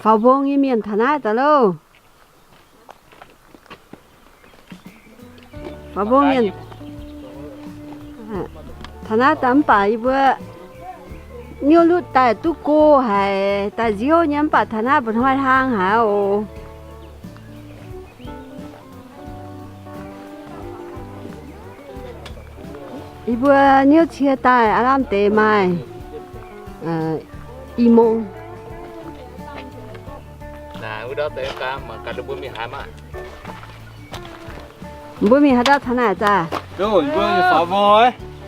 Faaux mbong nyei mienh taux naaiv daaih loh. Faaux mbong mienh taux naaiv daaih mv baac yie mbuo niouv lutv daaih duqv go haic, daaih nziouv nyei mv baac taux naaiv mba'hnoi hlang haic oc. Yie mbuo niouv cie daaih aav lamh deix maaih i mong. Mbuo mingh haaix dauh taux naaic zaah?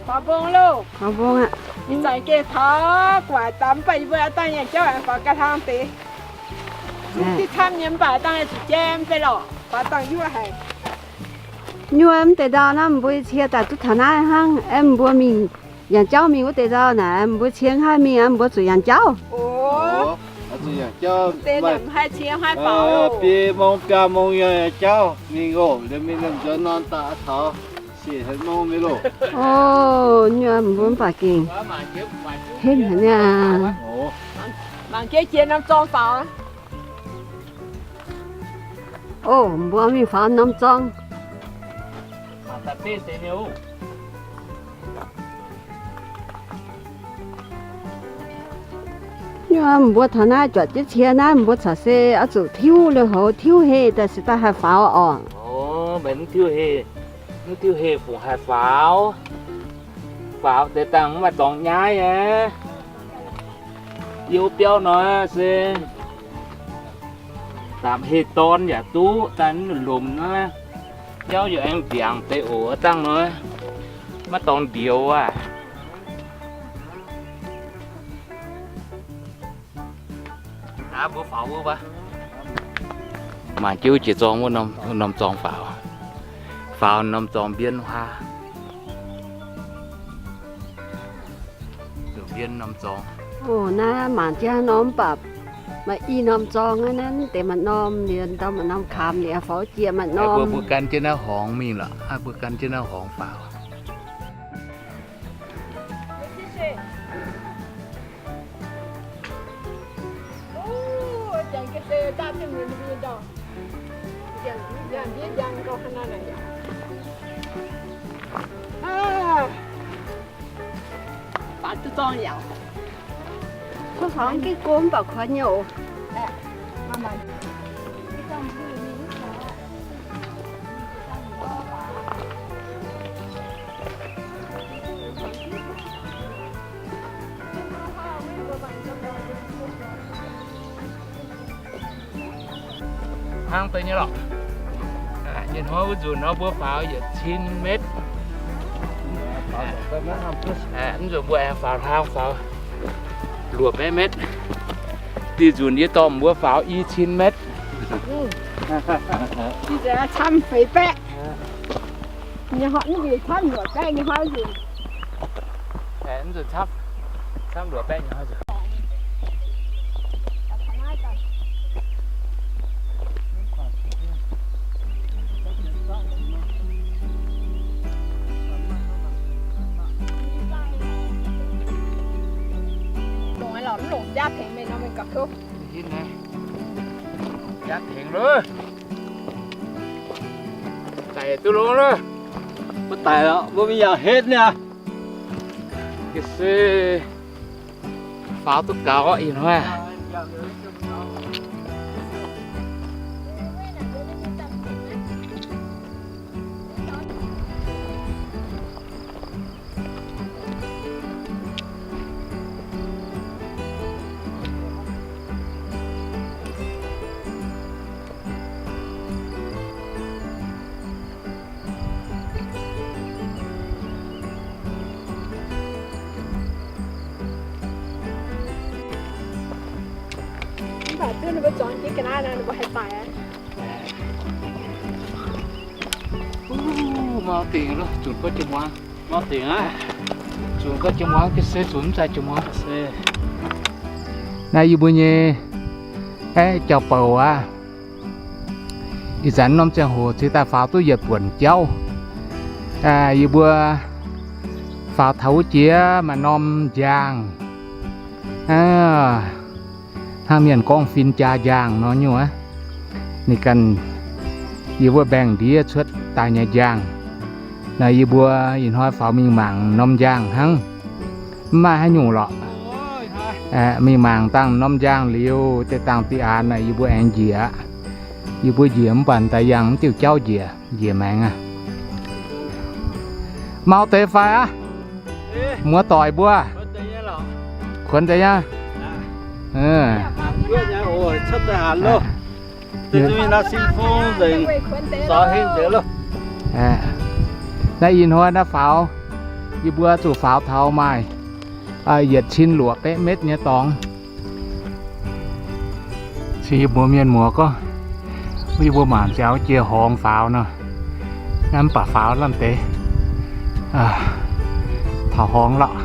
Faaux mbong loh. Faaux mbong aqv. Ih zanc gengh taux gu'nguaaic daaih mv baac yie mbuo aav dangh yangh jauv aengx faaux ga'hlang deix. Zungv diqv camv nyei mv baac aav dangh zuqc jiem fai lorqc, faaux dangh yuoqv haic. Nyuoqc mv deix ndau naaiv mbuo cie daaih duqv taux naaiv hnangv. Aeqv, mbuo mingh yangh jauv mingh wuov deix ndau naaic, mbuo cie haiv mingh, mbuo zuqc yangh jauv. Biei mong biaa mong yangh jauv mingh oc, liuz mingh liemh nzuonx nor daaih taux siec haic mong nyei loh. Oc, nyuoqc mbuo mv baac gengh henv haic niaa. Mangc jiex jiex norm zorng faaux. Oc, mbuo mingh faaux norm zorng. Mbuo taux naaiv juatc jienv cie naaiv, mbuo corc se oix zuqc tiuv lui-houx tiuv heh daaih se daaih haih faaux oc. Mv tiuv heh, mv tiuv heh fungc haih faaux. Faaux deix dangh mv maaih dorngx nyaiv aqv. Yie wuov biauv nor se daapc heh dorn yaac duqv, daaih mv lomc naaiv, biauv yaac aengx ndiangx deix oc. Dangh nor maiv dorngx ndioux aqv. Mangc jienv jiex zorng wuov norm zorng faaux, faaux norm zorng mbienv huaav. Oc, naaiv mangc jienv norm mv baac maaih i norm zorng naaiv, naaiv deix maaih norm liuz, ndau maaih norm kamx liuz, faaux jiex maaih norm. Mbuo gan jienv naaiv horngz mingh lorqc. Mbuo gan jienv naaiv horngz faaux. Faaux duqv zorng yaac. Faaux gengh go mv baac kuonx nyei oc. Hnangv deix nyei lorqc. Nyei hnoi wuov nzunc nor mbuo faaux yietc cin metv. Mv nzunc mbuo aengx faaux hlang faaux luoqc metv metv. Dih nzunc yie dorh mbuo faaux i cin metv. Camv feix baeqv. Nyei hnoi mv nzunc camv luoqc baeqv nyei hnoi nzunc. Mv nzunc camv, camv luoqc baeqv nyei hnoi nzunc. Longc aqv lorqc, mv longc jaav tengx meih nor meih gapv tov. Jaav tengx loh. Daic duqv longx loh. Mv daic lorqc, mbuo mingh yaac hetv niaa. Ga'sie faaux duqv gaux ih hnoi. Mv baac duqv ninh mbuo zuangx jienv ga'naaiv nor, ninh mbuo haih daic aqv. Mauv dingc loh, zunc gorngv jiex muangx. Mauv dingc aqv. Zunc gorngv jiex muangx, ga'sie zunc mv zeiz jiex muangx. Naaiv yie mbuo nyei, aeqv, jauv-bouc aqv. Ih zanc norm ziangh hoc cingx daaih faaux duqv yietc buonc jauv. Yie mbuo faaux taux wuov jiex maaih norm njang. Hnangv mienh gorngv fin jaa njaangh nor nyungc aqv. Ninh ganh yie mbuo mbaengx-ndiev cuotv daaih nyei njaangh. Naaiv yie mbuo ih hnoi faaux mingh mangc norm njaangh hnangv. Mv maaih haaix nyungc lorqc. Aeqv, mingh mangc dangh norm njaangh liuz, deix dangh diqc aanx naaic yie mbuo aengx njiec aqv. Yie mbuo njiec mv baac daaih yangh mv diuh jauv njiec, njiec maengx aqv. Mau deix fai aqv? Muoz-doic mbuo kuonx deix nyei. Naaiv ih hnoi naaiv faaux, yie mbuo zuqc faaux taux maaih yietc cin luoqc betv metv nyei dorngx. Se yie mbuo mienh muoz gorngv, yie mbuo mangc ziangx jiex horngz faaux nor, naaiv mv baac faaux lamh deix taux horngz lorqc.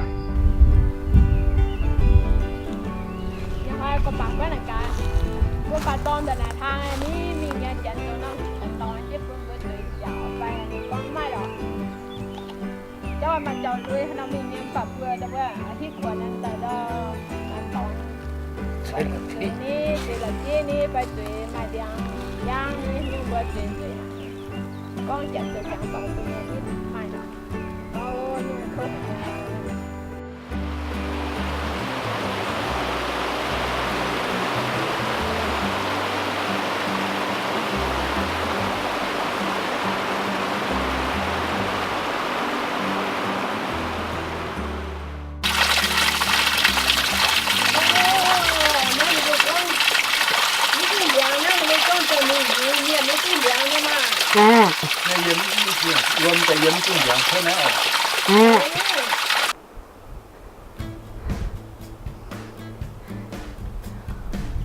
Jauv maaih jauv lui haaix nor mingh nyei mv baac mbuo ndau wuov hitv kuonx naaiv daaih ndau, naaiv dorngx, zueiz ni, zueiz la'jiex ni, fai zueiz maaih ndiangx yaangv ni, mingh mbuo zueiz zueiz. Gorngv janx zueiz janx dorngx zueiz nyei hitv maaih nor. Gauh nyungc kouv haic.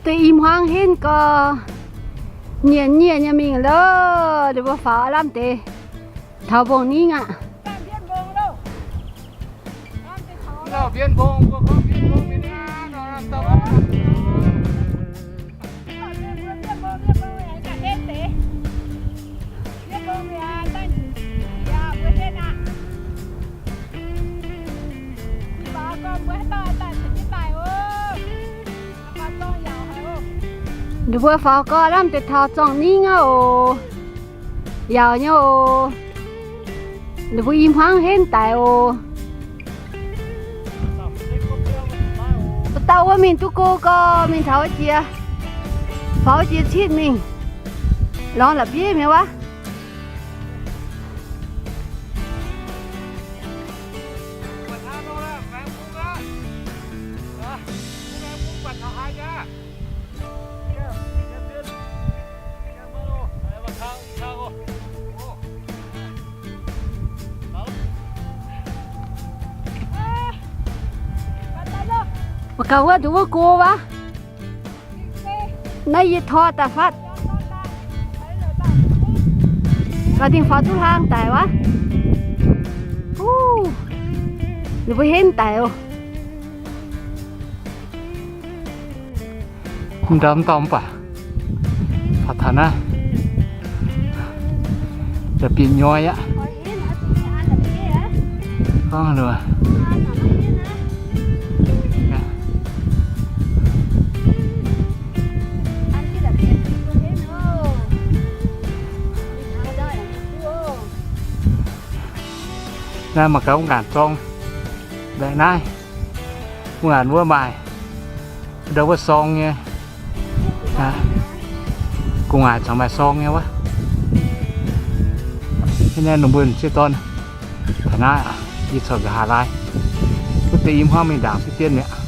Deix i hmuangv henv gau, nyieh nyieh nyei mingh loh. Ninh mbuo faaux aav lamh deix taux mbong ningv aqv. Ninh mbuo faaux gau lamh deix taux zorng ningv aqv oc. Yaauc nyei oc. Ninh mbuo i hmuangv henv daic oc. Dauh wuov mingh duqv go gau, mingh taux wuov jiex, faaux wuov jiex citv mingh. Lorngx la'bieiv mi'aqv wuov. Mangc gaax wuov, nduov wuov go wuov. Naaiv yie tor daaih fatv. Gaax dingh faaux duqv hlang daic wuov. Ninh mbuo henv daic oc. Mv ndau mv dauh mv baac faaux taux naaiv, da'bieqc nyoi aqv. Gorngv naaiv mangc gaax wuov ngaanc zorng mbaeqc naaiv. Wuov ngaanc wuov maaih ndau wuov sorng nyei. Gu'nguaaic caux maaih sorng nyei wuov. Naaiv ninh mbuo m'sieqv dorn taux naaiv, yie corc nqa'haav laai. Wuov deix i hmuangv mingh ndaangc fiev dien mi'aqv.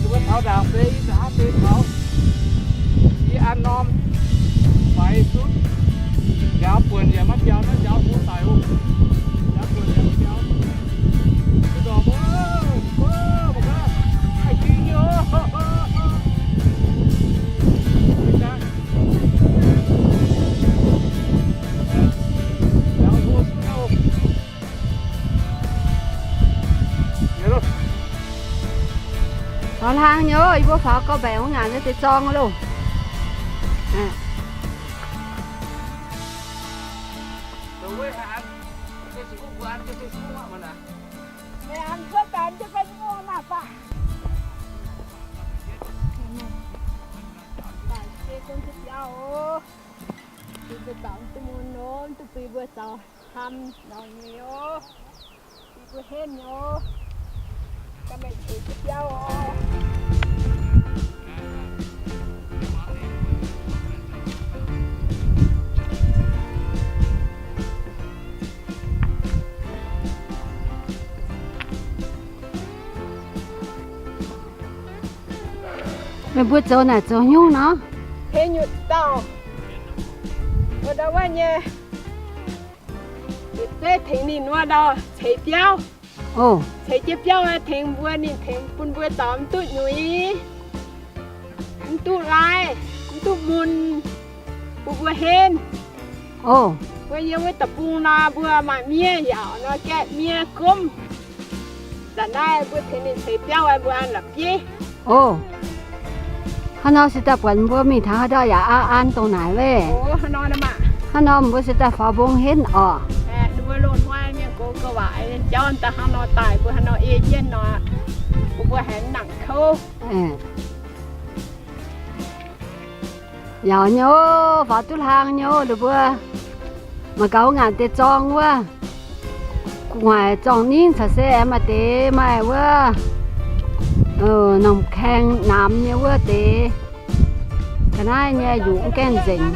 Mbuo taux ndaangc se ih zanc hnangv se taux yie an norm faix zunv njaaux buonc yaac maiv biaux naaiv njaaux bun daic oc. Njaaux buonc yaac maiv biaux. Mbuo ndorm, mbuo, mbuo, mbuo gaax, haih jui nyei oc. Faaux hlang nyei, yie mbuo faaux gau mbaengx wuov ngaanc nyei deix zorng loh. Meih mbuo zoux naaic zoux nyungc nor? Tengx nyutc dauh, wuov ndau wuov nyei, yietc zeiv tengx ninh wuov ndau ceix biauv. Ceix jienv biauv tengx mbuo, ninh tengx bun mbuo dorh mv duqv nyuiz, mv duqv laai, mv duqv mun, bun mbuo henv. Mbuo yiem wuov deic-bung nor, mbuo maaih miev yaac nor gaeqv miev gomv. Zanc naaiv mbuo tengx ninh ceix biauv, mbuo an la'bieiv. O, hnangv nor se daaih buatc mbuo mingh taux haaix ndau yaac an an dongh naaic wuov. Hnangv nor mbuo se daaih faaux mbong henv orqc. Mbuo loz-hnoi mienh gox gauh waac jauv daaih hnangv nor daaih, mbuo hnangv nor ei jienv nor, mbuo haiz nangc kouv. Yaac nyei, faaux duqv hlang nyei, ninh mbuo mangc gaax wuov ngaanc deix zorng wuov, gu'nguaaic zorng ningv caux se aengx maaih deix maaih wuov, norm kaeng namx nyei wuov deix. Ga'naaiv nyei yungz gaengh nzengc.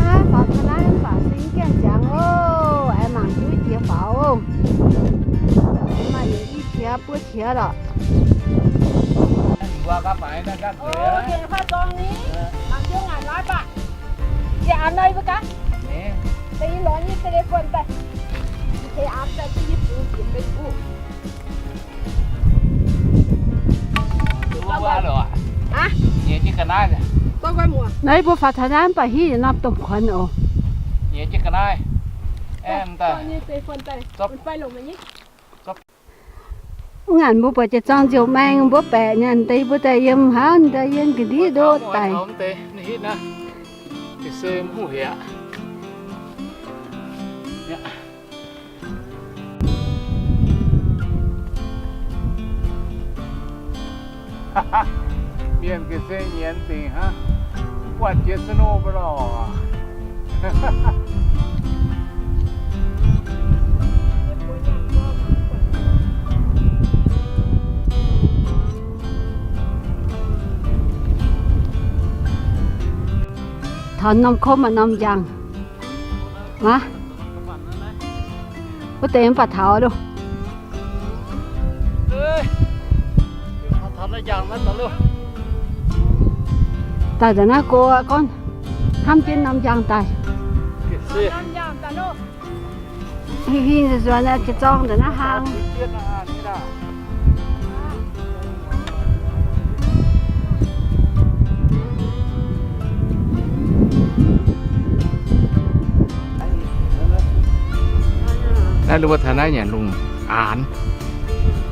Aav, faaux taux naaiv mv baac sing gaengh ziangx oc. Aengx mangc duqv jiex faaux oc. Maaih yietc i qiex buo qiex lorqc. Naaiv mbuo faaux taux naaiv mv baac hiuv yietc norm domh kuonx oc. Wuov ngaanc mbuo buatc jiex zorng nziouc maeng, mbuo baeqc nyanc deix mbuo daaih yiem hnangv daaih yiem ga'ndiev ndoqv daic. Mienh ga'sie nyienz dingc hnangv, buatc jiex snow mv baac lorqc. Taux norm kouv maaih norm njang. Wuov deix mv baac taux loh. Daaih nzengc naaiv go gorngv hnamv jienv norm njang daaih. Hingh hingh nzuonx nzuonx jiex zorng nzengc naaiv hlang. Naaiv mbuo taux naaiv nyanc lungh aanx.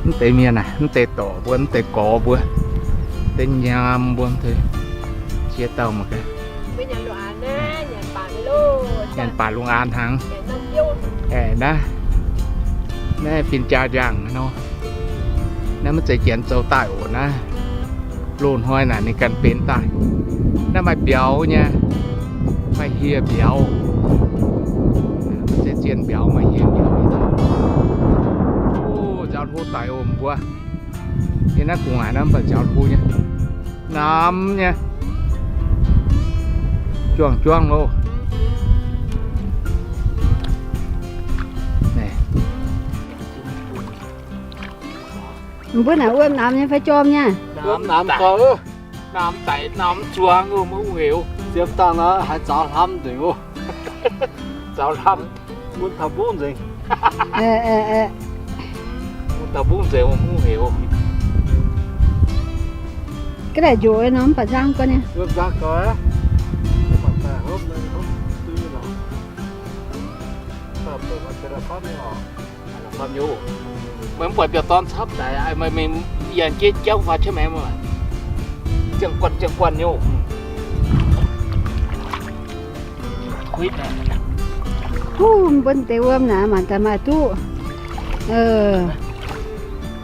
Mv deix mienh aah, mv deix dorc mbuo, mv deix gorx mbuo, deix nyaam mbuo, mv deix jiex dauh mangc gaax. Nyanc baac lungh aanx hnaangx. Aeqv, naaiv, naaiv fin-jaa njang nor. Naaiv maiv zeiz janx zoux daaih oc naaiv. Loz-hnoi naaic ninh ganh benx daaih. Naaiv maaih mbiauz nyei, maaih hieh mbiauz. Maiv zeiz zien mbiauz, maaih hieh mbiauz. O, nzaaux hlo daic oc mbuo. Yie naaiv gu'nguaaic naaiv mv baac nziaaux hlo nyei, namx nyei, juangc juangc loh. Mbuo naaic wuom namx nyei fai jorm nyei? Wuom namx gau, namx daic namx zuangx, mbuo mv heuc. Ziepc dangh nor haiz zaux hlamv nzengc oc. Zaux hlamv. Mun taux mbungv nzengc. Mun taux mbungv nzengc, mbuo mv heuc. Ga'naaiv njoux nor mv baac nzangv gau nyei. Meih mv buatc biauv-dorn camv daic, meih mingh yangh jiex jauv faaux camv maengx, ziangh guanh ziangh guanh nyei oc. Huv, mbuo deix wuom naaic mangc gaax maaih duqv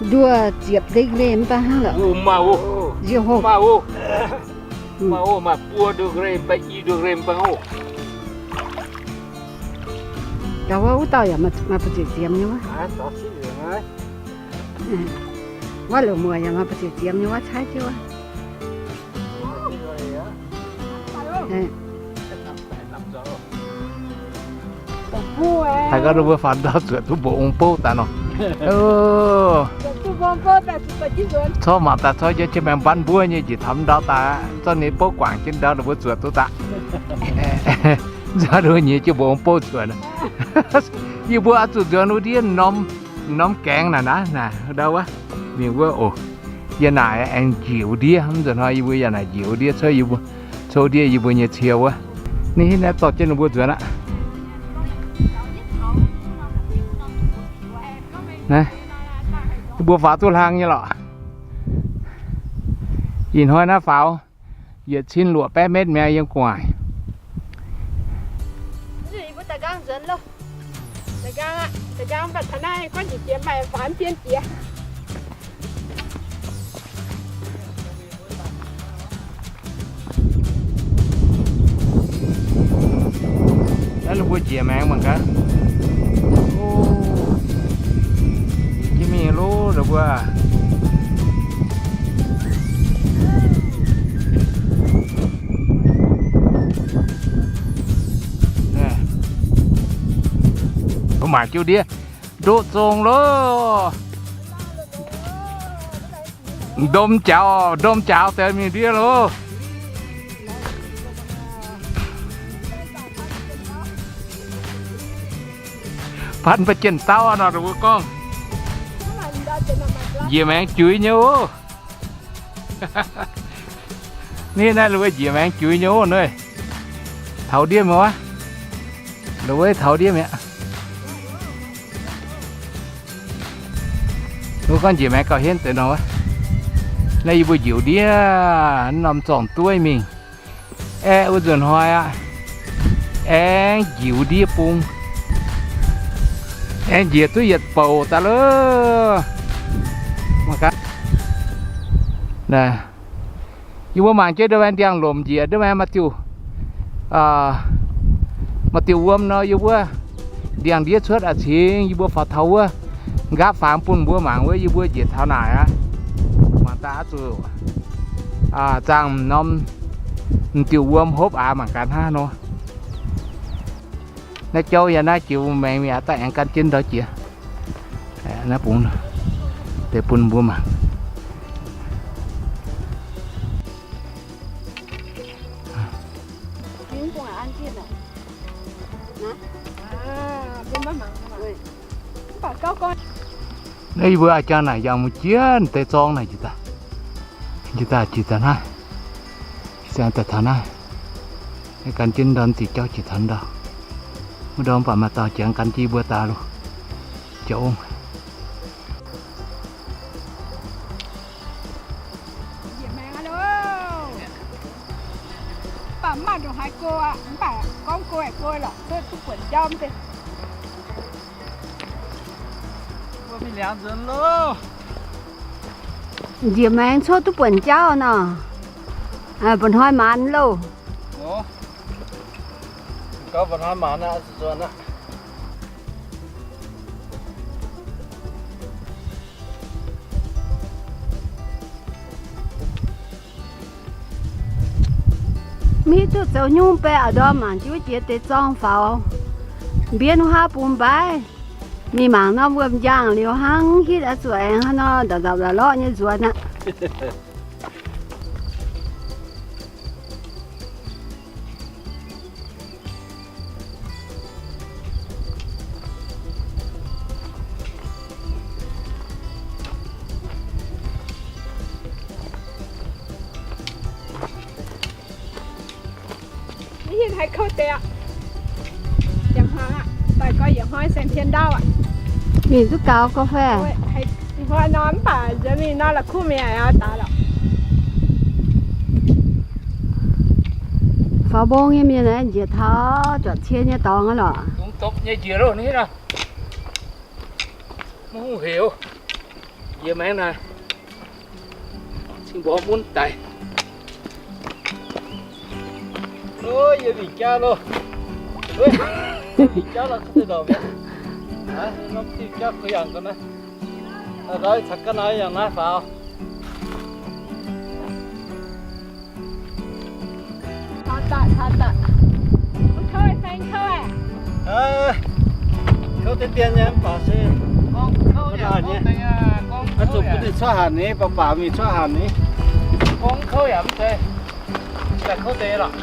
nduoh ziepc deix nqaeqv mv baac hnangv lorqc. Maaih oc, maaih oc, maaih buo nduoh nqaeqv mv baac i nduoh nqaeqv mv baac oc. Gaax wuov, wuov dauh yaac maaih buoz-zieqc ziemx nyei wuov. Wuov loz muoz yaac maaih buoz-zieqc ziemx nyei wuov, caaiv jienv wuov. Haiz gorngv mbuo faaux ndau zuoqc duqv mbuoqc ong bouv daaih nor. Corc mangc daaih corc jiex maengx mbanv mbuov nyei njiec taux ndau daaih, zorqv ninh bouv guangc jienv ndau ninh mbuo zuoqc duqv daaih. Nzauh nduov nyiex jienv mbuoqc ong bouv zuoqc. Yie mbuo oix zuqc nzuonx wuov ndiev norm, norm gaengx naaic naaiv, naaic ndau wuov, mingh wuov oc. Yie naaic aengx njiec wuov ndiev, mv nzunc hnoi yie mbuo yaac naaic njiec wuov ndiev, cuotv yie mbuo, cuotv ndiev yie mbuo nyei cie wuov. Ninh hitv naaiv dorh jienv ninh mbuo nzuonx aqv. Naaiv, yie mbuo faaux duqv hlang nyei lorqc. Ih hnoi naaiv faaux yietc cin luoqc baeqv metv mi'aqv, yiem gu'nguaaic. Naaiv ninh mbuo njiec maengx mangc gaax. O, jiex mingh loh ninh mbuo. Mbuo mangc jienv ndiev ndoqv zong loh. Ndom jaux, ndom jaux deix mingh ndiev loh. Ban mbuo jien dauh nor, ninh mbuo gorngv njiec maengx juix nyei oc. Ninh naaiv ninh mbuo njiec maengx juix nyei oc. Naaiv taux ndiev mi'aqv. Ninh mbuo taux ndiev mi'aqv. Mbuo gorngv njiec maengx gauh henv deix nor wuov. Naaiv yie mbuo njiec ndiev norm zorngh dueiv mingh. Aeqv, wuov nzunc hnoi aqv, aengx njiec ndiev bung, aengx njiec duqv yietc bouc daaih loh. Yie mbuo mangc jienv ndiev maengx ndiangx-lomc njiec, ndiev maengx maaih diuh, maaih diuh wuom nor, yie mbuo ndiangx ndiev cuotv a'cingx, yie mbuo faaux taux wuov nqaapv fangx bun mbuo mangc wuov, yie mbuo njiec taux naaic aqv. Mangc daaih oix zuqc zaangh norm m'diuh wuom hopv aqv, mangc gaax hnangv nor. Naaiv jauv yaac naaiv jiex maengx mi'aqv, daaih aengx gan jienv ndau jiex. Naaiv bungx deix bun mbuo mangc. Naaiv yie mbuo a'jang naaic yangh mv jiex deix zorng naaic jiex daaih, jiex daaih jiex daaih naaiv, daaih taux naaiv, gan jienv ndau ziqc jauv jiex taux ndau. Wuov ndau mv baac maaih dauh jangx gan jienv yie mbuo daaih loh. Jauv ong. Mv baac mv maaih ndongc haaix go aqv, mv baac gorngv go aeqv, go lorqc, cuotv duqv buonc jauv mv deix. Njiec maengx cuotv duqv buonc jauv nor, mba'hnoi maanz loh. Gauv mba'hnoi maanz aqv, zuqc nzuonx aqv. Mv hiuv duqv zoux nyungc baeqc a'ndorm mangc jienv wuov jiex deix zorng faaux. Mbienv wuov haav bung mbaaih. Mingh mangc norm wuom-njaangh liuz hnangv, hitv aqv zuqc aengx hnangv nor ndau-ndau la'lorqv nyei nzuonx aqv. Mv hiuv haaix kouv deix aqv. Yietc hnoi aqv, daaih gorngv yietc hnoi saeng-pien ndaauv aqv. Mingh duqv gaux gorqv-faeh. Ih hnoi nor mv baac nziex mingh nor la'kuqv mingh aqv, daaih lorqc. Faaux mbong nyei mienh aeqv, njiec taux juangc cie nyei dorngx aqv lorqc. Dongh dopc nyei njiec loh, ninh nor. Mv hungh heuc. Njiec maengx naaic. Cing mborqv munv daic. Ov, yie mingh jauv loh. Yie mingh jauv loh, kuv deix ndorpc mi'aqv. Aa, norm diuh jauv kuv yangh ga'naaiv. Aa, caux ga'naaiv yangh naaiv faaux. Taux daaih, taux daaih. Mv kouv, fai kouv aqv. Aa, kouv deix dien nyei mv baac se gorngv kouv yaac, oix zuqc bun ninh cuotv hanc ni, baac baac mingh cuotv hanc ni. Gorngv kouv yaac mv zeiz, daaih kouv deix lorqc.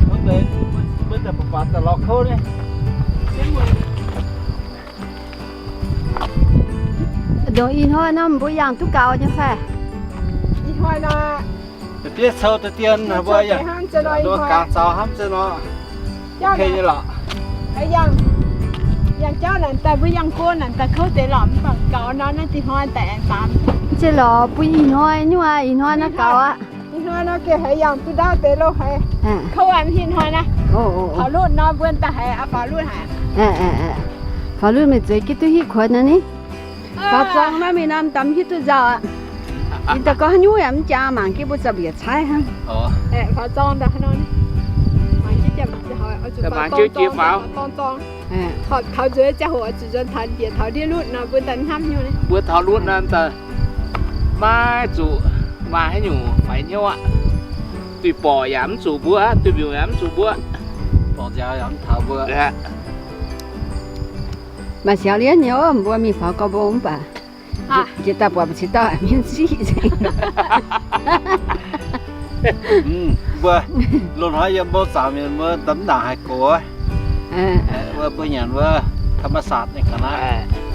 Kouv deix, mbuo daaih baac baac daaih lorz kouv ni. Ndongc ih hnoi nor mbuo yangh duqv gaux nyei fai? Ih hnoi nor, da'bietv cou deix dien mbuo yangh, mbuo gaux zaux hnamv zeix nor, ok nyei lorqc. Yangh jauv naaic daaih, mbuo yangh go naaic daaih kouv deix lorqc, mv baac gaux nor naaiv dih hnoi daaih aengx baamz. Mv zeiz lorqc, bun ih hnoi nyungc aqv, ih hnoi naaiv gaux aqv. Ih hnoi nor gengh haiz yangh duqv ndaauv deix loh haiz. Kouv aqv, mv hiuv hnoi naaiv. Faaux lutv nor mbuo daaih haiz faaux lutv haic. Faaux lutv meih zueiz gitv duqv hitv kuonx nor ni. Faaux zorng naaiv mingh nor daaih mv hiuv duqv nzauh aqv. Yie daaih gorngv haaix nyungc yaac mv jaax, mangc jienv mbuo za'biec caaiv hnangv. Mangc jienv jiex faaux. Taux nzueiz ziangh hoc oix zuqc nzuonx taux njiec taux ndiev lutv nor mbuo daaih hnamv hnyouv ni. Mbuo taux lutv nor daaih maiv zuqc maaih haaix nyungc faix hnyouv aqv. Duih borqc yaac mv zuqc mbuo, duih mbiungc yaac mv zuqc mbuo. Borqc nziaaux yaac mv taux mbuo. Maaih siaaux lienh nyei, mbuo mingh faaux gauh mbong mv baac jiex daaih buatc mbu'ziex dauh haiz mienv siqv nzengc. Mbuo loz-hnoi yiem mbong zaangc mienh mbuo ndamv ndaangc haiz gox, mbuo nyanc wuov ธรรมชาติ ninh ga'naaiv.